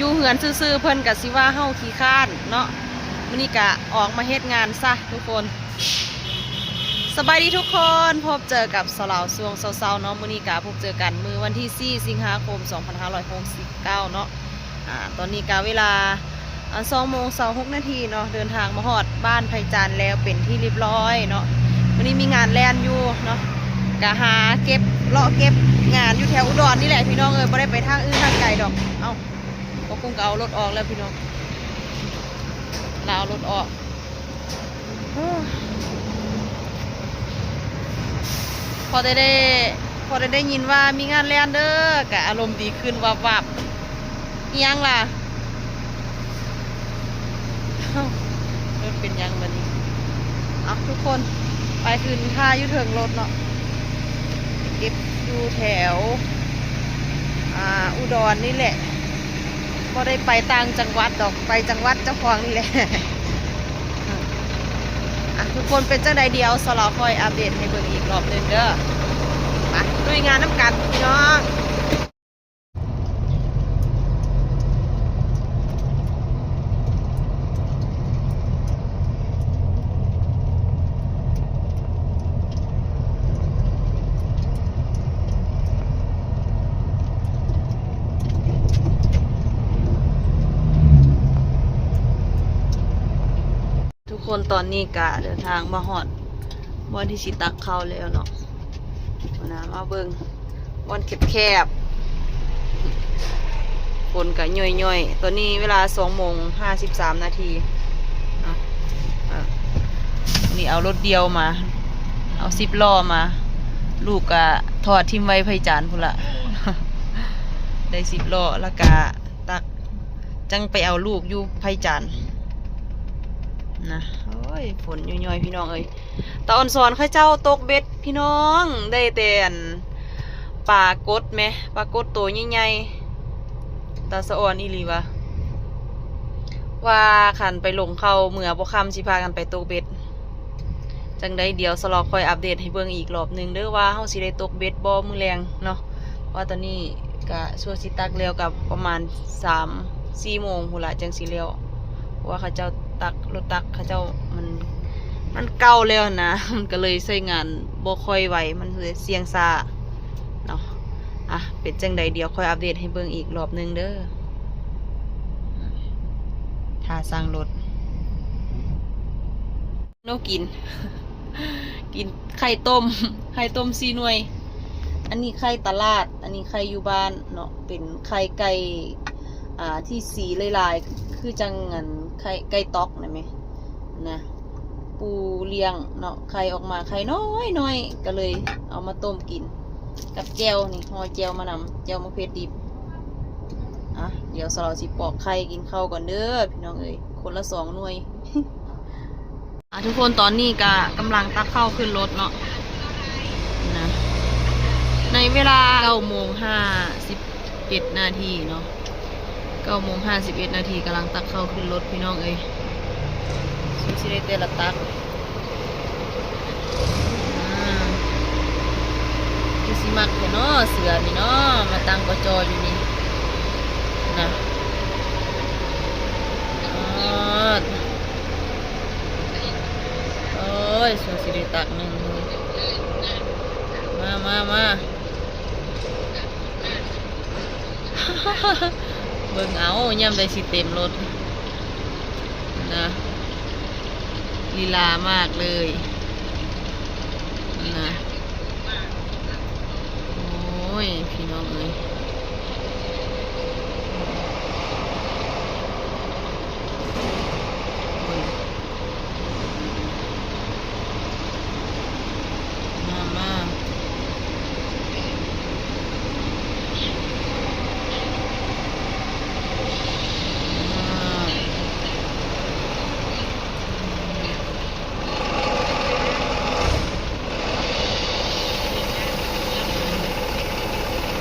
ຢູ່ເຮືອນຊື່ໆ ເພິ່ນກະຊິວ່າເຮົາຂີ້ຄ້ານເນາະ. ມື້ນີ້ກະອອກມາເຮັດງານຊະທຸກຄົນ. ສະບາຍດີທຸກຄົນ, ພົບເຈີກັບສາວລາວຊ່ວງເຊົ້າໆເນາະ. ມື້ນີ້ກະພົບເຈີກັນມື້ວັນທີສີ່ ສິງຫາຄົມ ສອງພັນຫ້າຮ້ອຍຫົກສິບເກົ້າເນາະ. ອາ ຕອນນີ້ກະເວລາ ອາ ສອງໂມງຊາວຫົກນາທີເນາະ, ເດີນທາງມາຮອດບ້ານໄພຈັນແລ້ວເປັນທີ່ລຽບຮ້ອຍເນາະ. ມື້ນີ້ມີງານແລ່ນຢູ່ເນາະ, ກະຫາເກັບ ເລາະເກັບງານຢູ່ແຖວອຸດອນນີ້ແຫຼະພີ່ນ້ອງເອີຍ, ບໍ່ໄດ້ໄປທາງອື່ນທາງໄກດອກ. ເອົ້າ ພໍ່ກຸ້ງກໍເອົາລົດອອກແລ້ວພີ່ນ້ອງ, ລາວເອົາລົດອອກ. ພໍໄດ້ ໄດ້ ພໍໄດ້ ໄດ້ຍິນວ່າມີງານແລ່ນເດີ ກະອາລົມດີຂຶ້ນວັບໆ. ອີ່ຫຍັງລະ? ເອີ ເປັນຫຍັງບາດນີ້? ເອົາ ທຸກຄົນ ໄປຂຶ້ນຖ້າຢູ່ເທິງລົດເນາະ, ເກັບຢູ່ແຖວ ອາ ອຸດອນນີ້ແຫຼະ. ບໍ່ໄດ້ໄປຕ່າງຈັງຫວັດດອກ, ໄປຈັງຫວັດເຈົ້າຂອງນີ້ແຫຼະ. ອາ ທຸກຄົນ ເປັນຈັ່ງໃດ ດຽວສາວລາວຄ່ອຍອັບເດດໃຫ້ເບິ່ງອີກລອບໜຶ່ງເດີ. ມາລຸຍງານນຳກັນພີ່ນ້ອງ. ທຸກຄົນ ຕອນນີ້ກະເດີນທາງມາຮອດບ່ອນທີ່ຊິຕັກເຂົ້າແລ້ວເນາະ. ນະ ມາເບິ່ງບ່ອນແຄບໆ, ຝົນກະຫຍ້ອຍໆ. ຕອນນີ້ເວລາສອງໂມງຫ້າສິບສາມນາທີເນາະ. ເອີ ນີ້ເອົາລົດດ່ຽວມາ, ເອົາສິບລໍ້ມາ, ລູກກະຖອດຖິ້ມໄວ້ໄພຈັນພຸ້ນລະ. ໄດ້ສິບລໍ້ ແລ້ວກະຕັກ ຈັ່ງໄປເອົາລູກຢູ່ໄພຈັນນະ. ໂອ້ຍ ຝົນຍ້ອຍໆ ພີ່ນ້ອງເອີຍ. ຕາອອນສອນເຂົາເຈົ້າຕົກເບັດພີ່ນ້ອງ, ໄດ້ແຕ່ອັນປາກົດແມ, ປາກົດໂຕໃຫຍ່ໆ. ຕາສະອອນອີ່ຫຼີວ່າ ວ່າຄັນໄປຫຼົງເຂົ້າເມືອບໍ່ຄ່ຳ ຊິພາກັນໄປຕົກເບັດ. ຈັ່ງໃດ ດຽວສາວລາວຄ່ອຍອັບເດດໃຫ້ເບິ່ງອີກລອບໜຶ່ງເດີ ວ່າເຮົາຊິໄດ້ຕົກເບັດບໍ່ມື້ແລງເນາະ. ເພາະວ່າຕອນນີ້ກະຊົ່ວຊິຕັກແລ້ວ ກະປະມານສາມສີ່ໂມງພຸ້ນລະ ຈັ່ງຊິແລ້ວ. ເພາະວ່າເຂົາເຈົ້າຕັກ ລົດຕັກເຂົາເຈົ້າມັນ ມັນເກົ່າແລ້ວນະ, ມັນກະເລີຍໃຊ້ງານບໍ່ຄ່ອຍໄວ, ມັນເລີຍສ່ຽງຊ້າເນາະ. ອະ ເປັນຈັ່ງໃດ ດຽວຄ່ອຍອັບເດດໃຫ້ເບິ່ງອີກລອບໜຶ່ງເດີ. ຖ້າສັ່ງລົດ ໂນ ກິນ ກິນໄຂ່ຕົ້ມ, ໄຂ່ຕົ້ມສີ່ໜ່ວຍ. ອັນນີ້ໄຂ່ຕະຫຼາດ, ອັນນີ້ໄຂ່ຢູ່ບ້ານເນາະ, ເປັນໄຂ່ໄກ່ ອ່າ ທີ່ສີຫຼາຍໆ ຄືຈັ່ງອັນໄຂ່ໄກ່ຕອກນັ້ນແມະ ນະ. ປູລ້ຽງເນາະ, ໄຂ່ອອກມາໄຂ່ນ້ອຍໆ ກະເລີຍເອົາມາຕົ້ມກິນກັບແຈ່ວນີ້, ຫໍ່ແຈ່ວມານຳ, ແຈ່ວໝາກເຜັດດິບ. ອະ ດຽວສາວລາວຊິປອກໄຂ່ກິນເຂົ້າກ່ອນເດີພີ່ນ້ອງເອີຍ, ຄົນລະສອງໜ່ວຍ. ອາ ທຸກຄົນ ຕອນນີ້ກະກຳລັງຕັກເຂົ້າຂຶ້ນລົດເນາະ ນະ ໃນເວລາເກົ້າໂມງຫ້າສິບເອັດນາທີເນາະ, ເກົ້າໂມງຫ້າສິບເອັດນາທີ ກຳລັງຕັກເຂົ້າຂຶ້ນລົດພີ່ນ້ອງເອີຍ. ຊຸມຊິໄດ້ແຕ່ລະຕັກ. ອາ ຄືຊິມັກແທ້ເນາະ ເສືອນີ້ເນາະ, ມາຕັ້ງກໍຈໍຢູ່ນີ້ນະ. ອາ ໂອ້ຍ ສົງຊິໄດ້ຕັກໜຶ່ງ. ມາ ມາ ມາ ເບິ່ງເອົາ ຍາມໃດຊິເຕັມລົດນະ. ລີລາມາກເລີຍນະ. ໂອ້ຍ ພີ່ນ້ອງເອີຍ ມາ ມາ.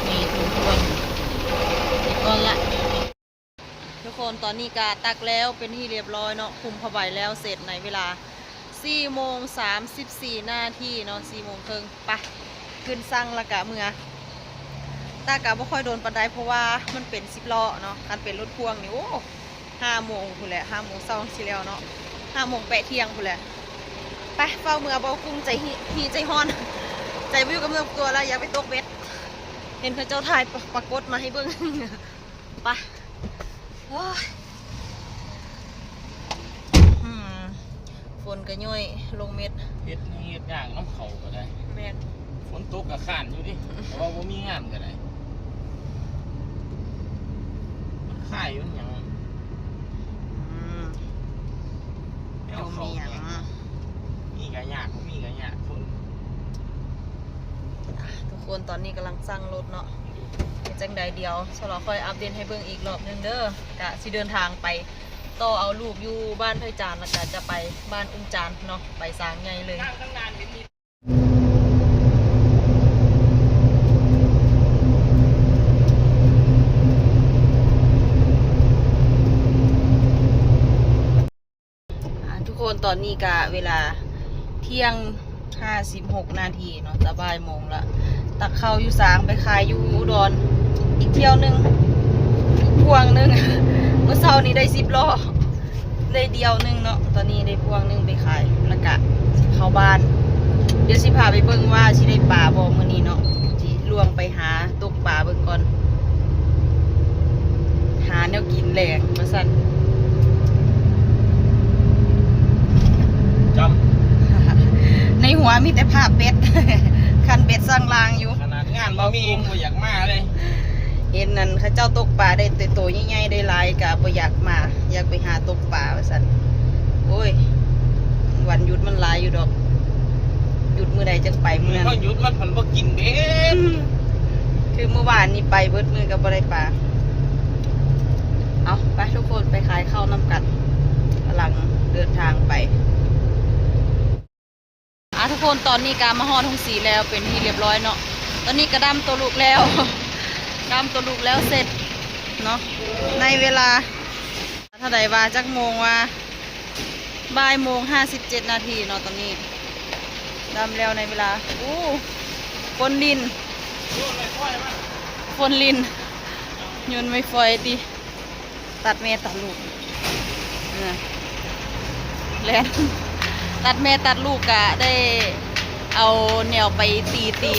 ນີ້ທຸກຄົນ ເສດກ່ອນລະ ທຸກຄົນ. ຕອນນີ້ກະຕັກແລ້ວເປັນທີ່ລຽບຮ້ອຍເນາະ, ຄຸມຜ້າໃບແລ້ວເສັດໃນເວລາສີ່ໂມງສາມສິບສີ່ນາທີເນາະ, ສີ່ໂມງເຄິ່ງ. ໄປ ຂຶ້ນຊັງລະກະເມືອ. ແຕ່ກໍບໍ່ຄ່ອຍດົນປານໃດ ເພາະວ່າມັນເປັນສິບລໍ້ເນາະ. ຄັນເປັນລົດພ່ວງນີ້ ໂອ້ ຫ້າໂມງພຸ້ນແຫຼະ ຫ້າໂມງເຊົ້າຊິແລ້ວເນາະ ຫ້າໂມງແປະທ່ຽງພຸ້ນແຫຼະ. ໄປ ຟ້າວເມືອ ເບົາກຸ້ງໃຈຮ້ອນ ໃຈວິວກຳເນີບຕົວແລ້ວ ຢາກໄປຕົກເບັດ. ເຫັນເຂົາເຈົ້າຖ່າຍປາກົດມາໃຫ້ເບິ່ງ ໄປ ໂອ້ຍ ອືມ ຝົນກໍຍ້ອຍລົງເມັດ ເຮັດຫຍັງເຮັດຍາກນຳເຂົາກໍໄດ້. ແມ່ນ ຝົນຕົກກໍຄ້ານຢູ່ເດ ແຕ່ວ່າບໍ່ມີງານກໍໄດ້ ມັນຄາຍມັນຫຍັງ ອືມ ແນວເຂົາ ມີຫຍັງ ມີກໍຍາກ ບໍ່ມີກໍຍາກ ຝົນ. ອ່ະ ທຸກຄົນ ຕອນນີ້ກຳລັງຊັ່ງລົດເນາະ ເຮັດຈັ່ງໃດ ດຽວສະຫຼໍຄ່ອຍອັບເດດໃຫ້ເບິ່ງອີກລອບໜຶ່ງເດີ. ກະຊິເດີນທາງໄປຕໍ່ເອົາລູກຢູ່ບ້ານໄພຈານ ແລ້ວກະຈະໄປບ້ານອຸ່ມຈານເນາະ ໄປສາງໃຫຍ່ເລີຍ. ອ່າ ທຸກຄົນ ຕອນນີ້ກະເວລາທ່ຽງຫ້າສິບຫົກນາທີເນາະ ຈະບ່າຍໂມງລະ. ຕັກເຂົ້າຢູ່ສາງ ໄປຂາຍຢູ່ອຸດອນອີກຖ້ຽວໜຶ່ງ ພ່ວງໜຶ່ງ. ມື້ເຊົ້ານີ້ໄດ້ສິບລໍ້ ໄດ້ດຽວໜຶ່ງເນາະ ຕອນນີ້ໄດ້ພ່ວງໜຶ່ງໄປຂາຍ ລະກະຊິເຂົ້າບ້ານ. ດຽວຊິພາໄປເບິ່ງວ່າຊິໄດ້ປາບໍ່ມື້ນີ້ເນາະ ຊິລວງໄປຫາຕົກປາເບິ່ງກ່ອນ ຫາແນວກິນແລງວ່າຊັ້ນ. ຈ້ຳ ໃນຫົວມີແຕ່ພາບເບັດ ຄັນເບັດຊ່າງລ່າງຢູ່ ຂະໜາດງານບໍ່ມີຍັງບໍ່ຢາກມາເລີຍ. ເຫັນນັ້ນເຂົາເຈົ້າຕົກປາໄດ້ແຕ່ໂຕໃຫຍ່ໆ ໄດ້ຫຼາຍກະບໍ່ຢາກມາ ຢາກໄປຫາຕົກປາວ່າຊັ້ນ. ໂອ້ຍ ວັນຢຸດມັນຫຼາຍຢູ່ດອກ ຢຸດມື້ໃດຈັ່ງໄປມື້ນັ້ນ ເຂົາຢຸດມັນພັນບໍ່ກິນເບັດ ອືມ ຄືມື້ວານນີ້ໄປເບິດມື້ກໍບໍ່ໄດ້ປາ. ເອົາ ໄປທຸກຄົນ ໄປຂາຍເຂົ້ານຳກັນ ກຳລັງເດີນທາງໄປ. ອ່າ ທຸກຄົນ ຕອນນີ້ກໍມາຮອດໂຮງສີແລ້ວ ເປັນທີ່ລຽບຮ້ອຍເນາະ. ຕອນນີ້ກໍດຳໂຕລູກແລ້ວ ດຳໂຕລູກແລ້ວເສັດເນາະ ໃນເວລາ ເທົ່າໃດວ່າ ຈັກໂມງວ່າ ບ່າຍໂມງຫ້າສິບເຈັດນາທີເນາະ. ຕອນນີ້ດຳແລ້ວໃນເວລາ ໂອ້ ຝົນລິນ ຝົນລິນ ຍົນໄມ້ຟອຍຕິ ຕັດແມ່ຕັດລູກ ເອີ ແລ່ນ ຕັດແມ່ຕັດລູກກະໄດ້ເອົາແນວໄປຕີຕີ.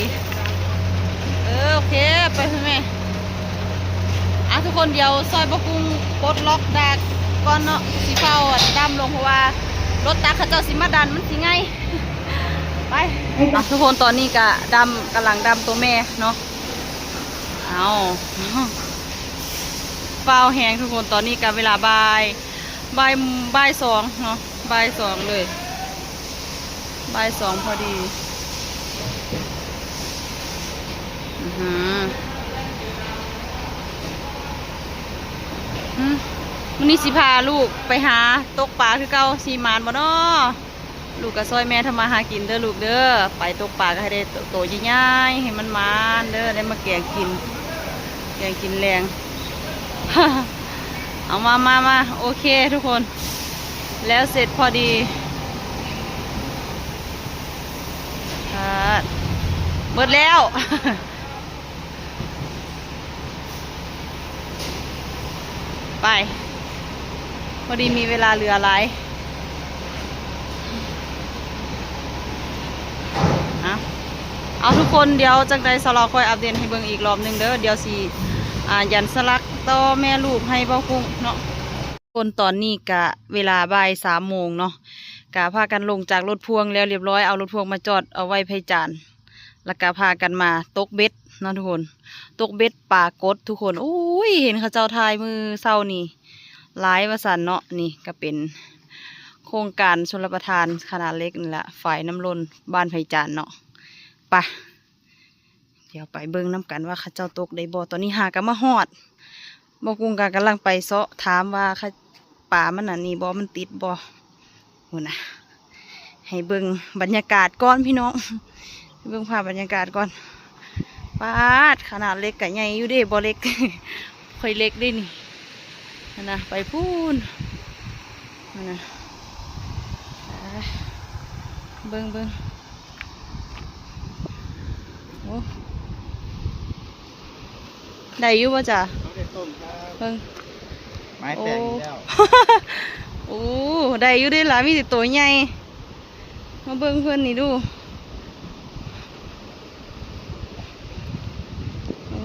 ເອີ ໂອເຄ ໄປພຸ້ນແມ່. ອ່ະ ທຸກຄົນ ດຽວຊ່ອຍບໍ່ກຸ້ງປົດລັອກດາກກ່ອນເນາະ ຊິຟ້າວດຳລົງ ເພາະວ່າລົດຕັກເຂົາເຈົ້າຊິມາດັນ ມັນຊິໄງ່. ໄປ ອ່ະ ທຸກຄົນ ຕອນນີ້ກະດຳ ກຳລັງດຳໂຕແມ່ເນາະ. ເອົາ ຟ້າວແຮງທຸກຄົນ ຕອນນີ້ກະເວລາບ່າຍ ບ່າຍ ບ່າຍສອງເນາະ ບ່າຍສອງເລີຍ ບ່າຍສອງພໍດີ. ອື ອື ມື້ນີ້ຊິພາລູກໄປຫາຕົກປາຄືເກົ່າ ຊິໝານບໍ່ນໍ? ລູກກໍຊ່ອຍແມ່ທຳມາຫາກິນເດີລູກເດີ ໄປຕົກປາກໍໃຫ້ໄດ້ໂຕໃຫຍ່ໆ ໃຫ້ມັນໝານເດີ ໄດ້ມາແກງກິນ ແກງກິນແລງ. ເອົາ ມາ ມາ ມາ ໂອເຄທຸກຄົນ ແລ້ວເສັດພໍດີ. ປາດ ເບິດແລ້ວ. ໄປ ພໍດີມີເວລາເຫຼືອຫຼາຍ. ເອົາ ເອົາ ທຸກຄົນ ດຽວຈັ່ງໃດສາວລາວຄ່ອຍອັບເດດໃຫ້ເບິ່ງອີກລອບໜຶ່ງເດີ ດຽວຊິ ອ່າ ຢັນສະຫຼັກຕໍ່ແມ່ລູກໃຫ້ເບົາກຸ້ງເນາະ. ຄົນ ຕອນນີ້ກະເວລາບ່າຍສາມໂມງເນາະ ກະພາກັນລົງຈາກລົດພ່ວງແລ້ວລຽບຮ້ອຍ ເອົາລົດພ່ວງມາຈອດເອົາໄວ້ໄພຈານ ລະກະພາກັນມາຕົກເບັດເນາະທຸກຄົນ ຕົກເບັດປາກົດທຸກຄົນ. ໂອ້ຍ ເຫັນເຂົາເຈົ້າຖ່າຍມື້ເຊົ້ານີ້ຫຼາຍວ່າຊັ້ນເນາະ. ນີ້ກະເປັນໂຄງການຊົນລະປະທານຂະໜາດເລັກນີ້ລະ ຝາຍນ້ຳລົ້ນບ້ານໄພຈານເນາະ. ປະ ດຽວໄປເບິ່ງນຳກັນວ່າເຂົາເຈົ້າຕົກໄດ້ບໍ່. ຕອນນີ້ຫາກໍມາຮອດ ບໍ່ກຸ້ງກໍກຳລັງໄປເຊາະຖາມວ່າ ປາມັນອັນນີ້ບໍ່ ມັນຕິດບໍ່. ພຸ້ນນະ ໃຫ້ເບິ່ງບັນຍາກາດກ່ອນພີ່ນ້ອງ ໃຫ້ເບິ່ງພາບບັນຍາກາດກ່ອນ. ປາດ ຂະໜາດເລັກກໍໃຫຍ່ຢູ່ເດ້ ບໍ່ເລັກ ຂ້ອຍເລັກເດ້ນີ້. ຫັ້ນນະ ໄປພຸ້ນ ຫັ້ນນະ ເບິ່ງ ເບິ່ງ ໂອ້. ໄດ້ຢູ່ບໍ່ຈ້າ? ເຮົາໄດ້ຕົ້ມ ເບິ່ງ ໄມ້ແຕກອີກແລ້ວ. ໂອ້ ໂອ້ ໄດ້ຢູ່ເດ້ລະ ມີແຕ່ໂຕໃຫຍ່. ມາເບິ່ງເພິ່ນນີ້ດູ. ໂອ້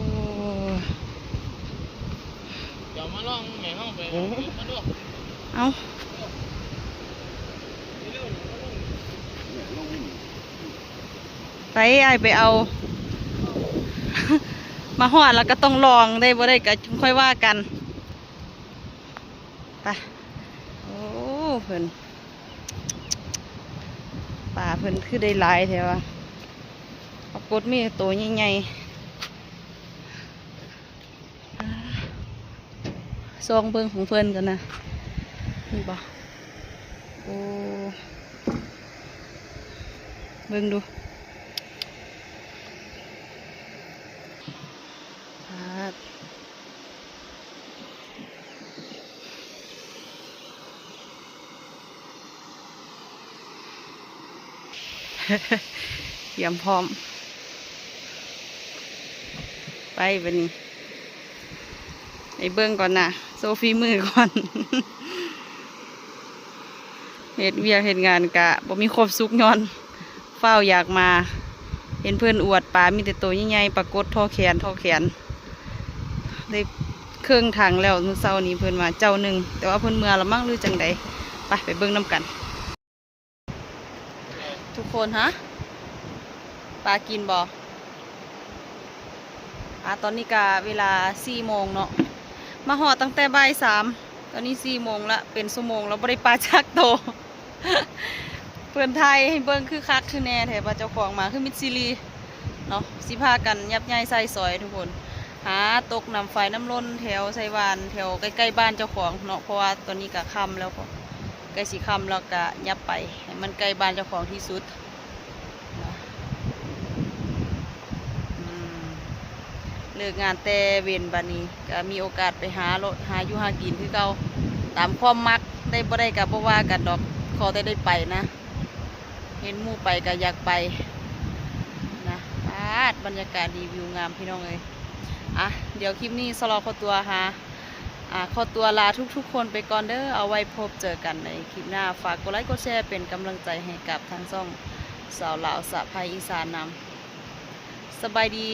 ເຈົ້າມາລອງແມ່ເຮົາໄປ ມາດູ. ເອົາ ໄປ ອ້າຍໄປເອົາ. ມາຮອດແລ້ວກໍຕ້ອງລອງ ໄດ້ບໍ່ໄດ້ກໍຈັ່ງຄ່ອຍວ່າກັນ. ໄປ. ໂອ້ ເພິ່ນ ປາເພິ່ນຄືໄດ້ຫຼາຍແທ້ວະ. ປາກົດມີແຕ່ໂຕໃຫຍ່ໆ. ອ່າ ຊອງເບິ່ງຂອງເພິ່ນກ່ອນນະ ມີບໍ່? ໂອ້ ເບິ່ງດູ. ປາດ ກຽມພ້ອມ ໄປບາດນີ້ ໄປເບິ່ງກ່ອນນະ ໂຊຝີມືກ່ອນ. ເຮັດວຽກເຮັດງານກະບໍ່ມີຄວາມສຸກ ຍ້ອນຟ້າວຢາກມາ ເຫັນເພິ່ນອວດປາມີແຕ່ໂຕໃຫຍ່ໆ ປາກົດທໍ່ແຂນ ທໍ່ແຂນ. ໄດ້ເຄິ່ງຖັງແລ້ວ ມື້ເຊົ້ານີ້ເພິ່ນວ່າເຈົ້າໜຶ່ງ ແຕ່ວ່າເພິ່ນເມືອລະມັ້ງ ຫຼືຈັ່ງໃດ. ໄປ ໄປເບິ່ງນຳກັນ. ທຸກຄົນ ຮະ ປາກິນບໍ່? ອ່າ ຕອນນີ້ກະເວລາສີ່ໂມງເນາະ ມາຮອດຕັ້ງແຕ່ບ່າຍສາມ ຕອນນີ້ສີ່ໂມງລະ ເປັນຊົ່ວໂມງລະ ບໍ່ໄດ້ປາຈັກໂຕ. ເພິ່ນຖ່າຍໃຫ້ເບິ່ງຄືຄັກຄືແນ່ແທ້ ວ່າເຈົ້າຂອງມາຄືມິດຊີລີເນາະ. ຊິພາກັນຫຍັບໃຫຍ່ໃສ່ຊອຍທຸກຄົນ ຫາຕົກນ້ຳໄຟນ້ຳລົ້ນແຖວໄຊຫວານ ແຖວໃກ້ໆບ້ານເຈົ້າຂອງເນາະ ເພາະວ່າຕອນນີ້ກະຄ່ຳແລ້ວ ໃກ້ຊິຄ່ຳແລ້ວກະຫຍັບໄປໃຫ້ມັນໃກ້ບ້ານເຈົ້າຂອງທີ່ສຸດ. ອືມ ເລີກງານແຕ່ເວັນ ບາດນີ້ກະມີໂອກາດໄປຫາເລາະຫາຢູ່ຫາກິນຄືເກົ່າ ຕາມຄວາມມັກ. ໄດ້ບໍ່ໄດ້ກະບໍ່ວ່າກັນດອກ ຂໍແຕ່ໄດ້ໄປນະ ເຫັນໝູ່ໄປກະຢາກໄປນະ. ປາດ ບັນຍາກາດດີ ວິວງາມພີ່ນ້ອງເອີຍ. ອ່ະ ດຽວຄລິບນີ້ສາວລາວຂໍຕົວຫາ ອ່າ ຂໍຕົວລາທຸກໆຄົນໄປກ່ອນເດີ ເອົາໄວ້ພົບເຈີກັນໃນຄລິບໜ້າ. ຝາກກົດໄລກົດແຊເປັນກຳລັງໃຈໃຫ້ກັບທາງຊ່ອງສາວລາວສະໃພ້ອີສານນຳ. ສະບາຍດີ.